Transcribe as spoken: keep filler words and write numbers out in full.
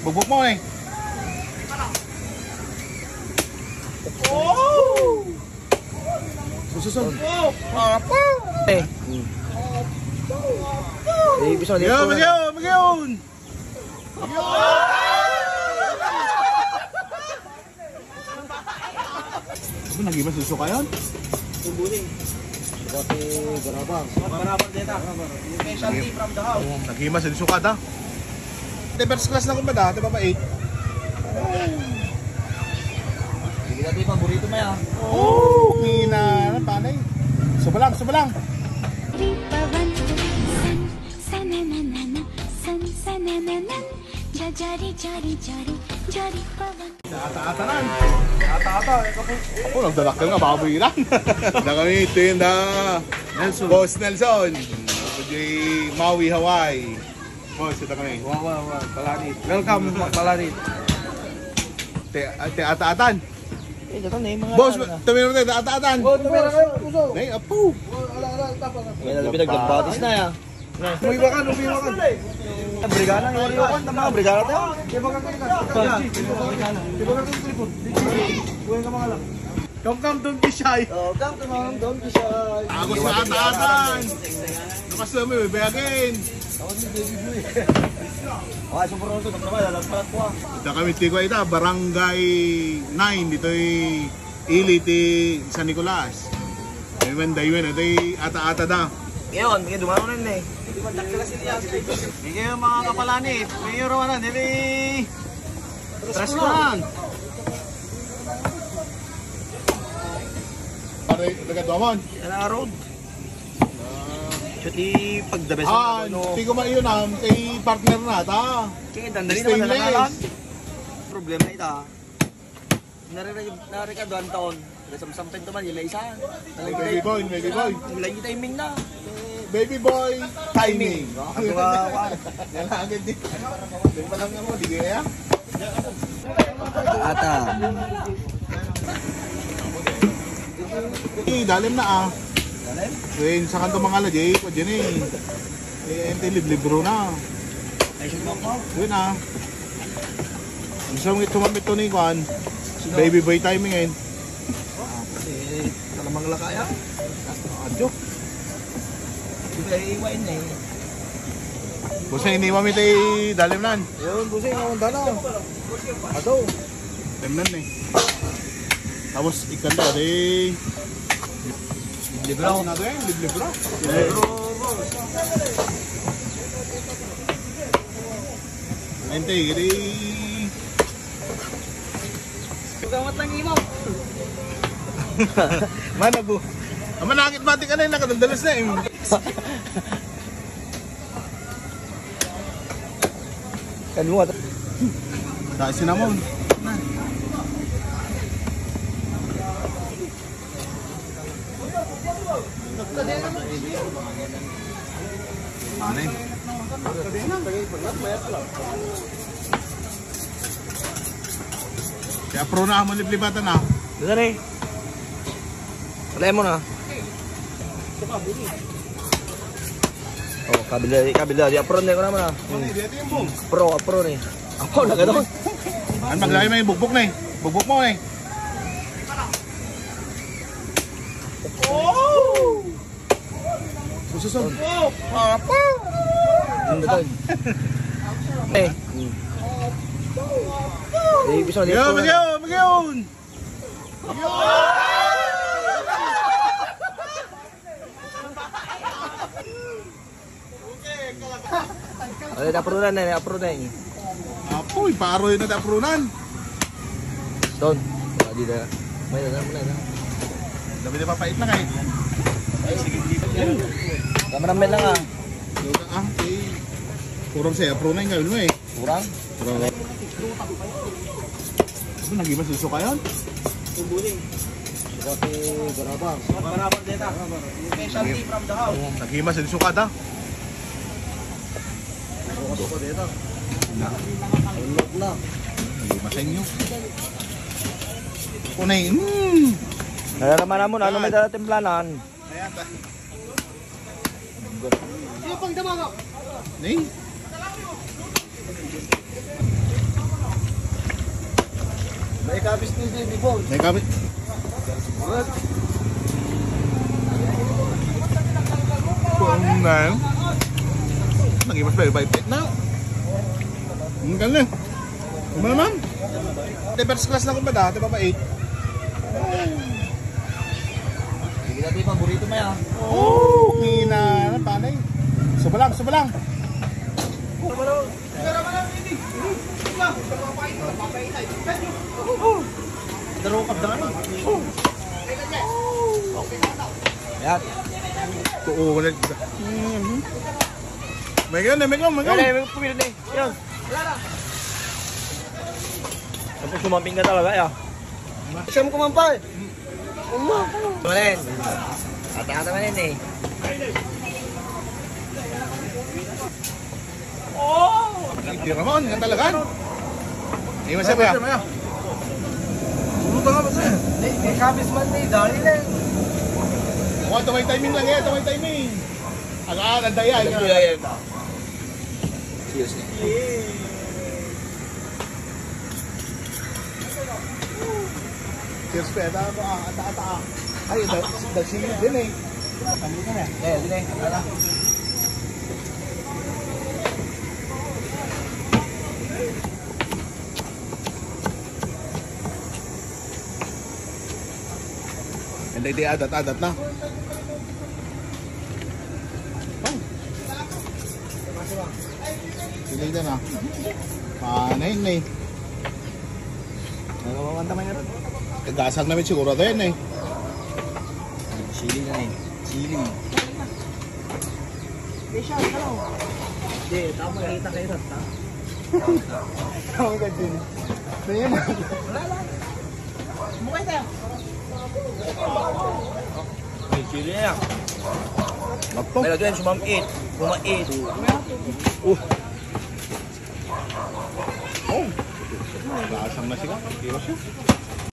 Bugbog mo eh. Oh! Sususun. Eh. Eh, bisa Yo, dito. Magyaw, magyaw! Ano, naghimas yung suka yun? Yung buling. Pati garabang. Garabang dito. Specialty from the house. Oo, naghimas yung suka, da. Te, first class na, kumbaga, te, papa eight. Sige natin yung paborito mo, ya. Oh, kina, ano, panay. Subalang, subalang. Pawan, san, sananana, san, sananana, jajari, jari, jari, jari, pawan. Ata-ata na. Ata-ata, eh, kapo. Ako, nagdadakkel nga baboy iran. Na kami, ito yun na. Nelson. Boss Nelson. J Maui, Hawaii. Boss, ito kami. Wow, wow, wow. Palanit. Welcome, Palanit. Te, te ata-atan. Eh, dito na yung mga Boss, ano na. Tumira tayo, ata-atan. Oh, tumira kayo, puso. Nay, apo. Oh, ala, ala, tapang, tapang. May nalapit, nagdagbatis na, ya. Umiwakan, umiwakan. Brigada, yung umiwakan, tama, brigada tayo. Di ba ka kaya? Di ba ka kaya? Di ba ka kaya? Buhay ka, mga alam. Come, come, don't be shy. Oh, come, come, don't be shy. Agos na ata-atan. Lukas na mo, baby again. Ako si Baby Boy. Okay, so, puro ito, tama, lalagpalat ko, ah. Ita kami, tiko, ita, Barangay nine, dito'y ili ti San Nicolas. Ayun man, daywen, ito'y ata-ata da. Ngayon, ngayon, dumaro na yun eh. Ngayon, mga kapalanit, ngayon, ano, nili-, restaurant. Pare, taga Duamon. Yan ang road. So, di pag the best Ah, ang ano. Ti ko maiyon, ah, kay partner na, ta. Kaya, dandali naman, Stainless. Dalalan. Problema ita. Nare-, narekaduan taon. Nasamsampen to man, yung isa. Ay, baby boy, baby boy. Wala yung timing na. Baby boy, timing. Ako nga, ako. Yan lang agad di. Di pa lang ako, di kaya? Ata. Eh, dalim na, ah. Dalim? Win, sa kanto mga ala, Jay, pa dyan eh. Eh, ente liblibro na. Ay, siya mo. Yun, ah. Ang sangit tumamit to ni Kwan. Sino? Baby boy timing, eh. Ah, kasi, talamang lakaya. Adyo. Di ba, iwain na eh. Busay, iniwan mi ti dalim nan. Yun, busay, naunda na. Ato. Dalim nan eh. Tapos, ikan ka, di. Libro. Ano na to eh? Libro. Libro. Ente, gini. Pagkamat lang imo. Mana bu. Ang manakit mati ka na yung nakadaldalas na eh. Kanwa. Sa cinnamon. Ano eh? Kaya pro na, maliplipatan na. Dito na eh. Wala mo na. Oh, kabila, kabila. Di apron na ko naman ah. Pro, apron eh. Ako, nagano? Ang maglagay may bugbog na eh. Bugbog mo eh. Oh! Sususun. Oh! Apa? Ang ganda. Eh. Eh, gusto Yo, niya. Magyo, magyo! Ay, naprunan na, naprunan. Apoy, paroy na naprunan. Don, wala di na. May na, may na. Dami na papait na kay. Ay, sige, sige. Kameraman lang ah. Luka ah, eh. Kurang siya, aprunan nga, ano eh. Kurang? Kurang. Ano, naghimas yung suka yun? Yung buling. Pati garabang. Garabang dito. Specialty from the house. Oo, naghimas yung suka, da. Bukas ko dito. Na. Unlog na. Naghimas inyo. Kunay, mm. Nalalaman naman, ano may dala timplanan? Ayan, ta. Ni? Ni? May kami. Kung na yun. Naging mas mabait na. Ang galing. Ano naman? Di first class lang kumbaga, di ba, mabait? Sige natin yung paborito mo yan. Oo, kina, ano, panay. Suba lang, suba lang. Darukap na ano. Yan. Oo, wala. Mhm. May ganun, may ganun, may ganun. Yan, may pumili na eh. Yan. Tapos sumamping na talaga, ya. Siyam ko man pa eh. Uma. Malen. Ata-ata man yun eh. Hindi naman, nga talaga. Ay, masaya ba? Pumunta nga ba sa'yo? May, may kabis man eh, dali na eh. Oh, ito may timing lang eh, ito may timing. Aga, nandaya, Ano nga. Yung yayel ka? Seriously. Cheers, Peta. Ano, ah, ata, ata, ah. Ay, da, da, sili din eh. Ano ka na? Eh, hindi na eh. Tara. Hindi, di adat, adat na. Ay. Sili na na. Panay na eh. Nagawawanta man na ron. Kagasang namin siguro ito yan eh. Sili na eh. Sili. Hindi, tama, kita kayo sa ta. Tama ka din. Ayan. Mukha tayo. May sili na yan. Laptop. May lagyan, sumamit. Sumamit. Uh. Oh. Lasang na sila. Pero siya.